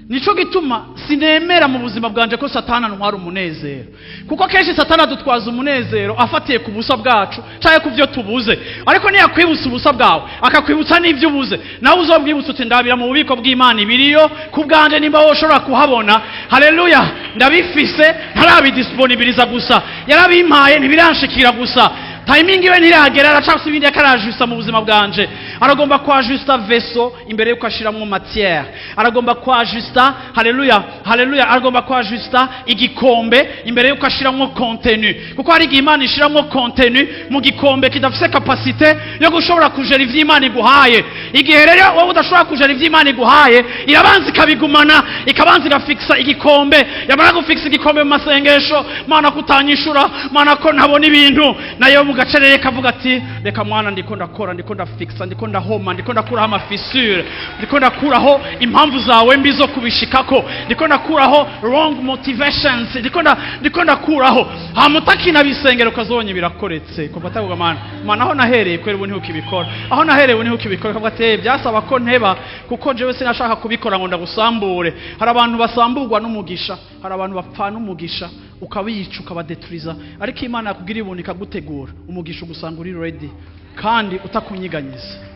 Nico gituma sinemera mu buzima bwanje ko Satani antwara umunezero, kuko kenshi Satani adutwaza umunezero afatiye ku busa bwacu cyangwa ku byo tubuze. Ariko niyakwibutsa ubusa bwawe, akakwibutsa n'ibyo ubuze, nawe uzobwibutsa uti: "Ndabira mu bubiko bw'Imana ibiriyo ku bwanje, nimba wowe ushobora kuhabona." Haleluya! Ndabifise, ntarabidisponibiliza gusa, yarabimpaye, ntibiranshikira gusa, timing iwe ntiragera. Aracafise ibindi yakarajusta mu buzima bwanje. Aragomba kwajusta vaisseau imbere yuko ashiramwo matière, aragomba kwajusta, haleluya, haleluya, aragomba kwajusta igikombe imbere yuko ashiramwo contenu, kuko hari igihe Imana ishiramwo contenu mu gikombe kidafise capacité yo gushobora kujera ivyo Imana iguhaye. Igihe rero wowe udashobora kujera ivyo Imana iguhaye, irabanza ikabigumana, ikabanza igafikisa igikombe. Yamara gufikisa igikombe mu masengesho: "Mana, kutanyishura? Mana, ko ntabona ibintu?" Nayo mu gacerere kavuga ati: "Reka mwana, ndiko ndakora, ndiko ndafikisa, ndiko ndahoma, ndiko ndakuraho amafissure, ndiko ndakuraho impamvu zawe mbi zo kubishikako, ndiko ndakuraho wrong motivations, ndiko ndakuraho." Hama utakinabisengera, ukazobonye birakoretse. Kuva atavuga: "Mana, Mana, aho nahereye kwera ubu ntiukibikora, aho nahereye ubu ntiukibikora." Kavuga ati: "Eh, byasaba ko nteba, kuko jewe sinashaka kubikora ngo ndagusambure." Hari abantu basamburwa n'umugisha, hari abantu bapfana umugisha, ukabica, ukabadeturiza. Ariko Imana yakubwira ibuntu, ikagutegura umugisha, ugusanga uri ready kandi utakunyiganyiza.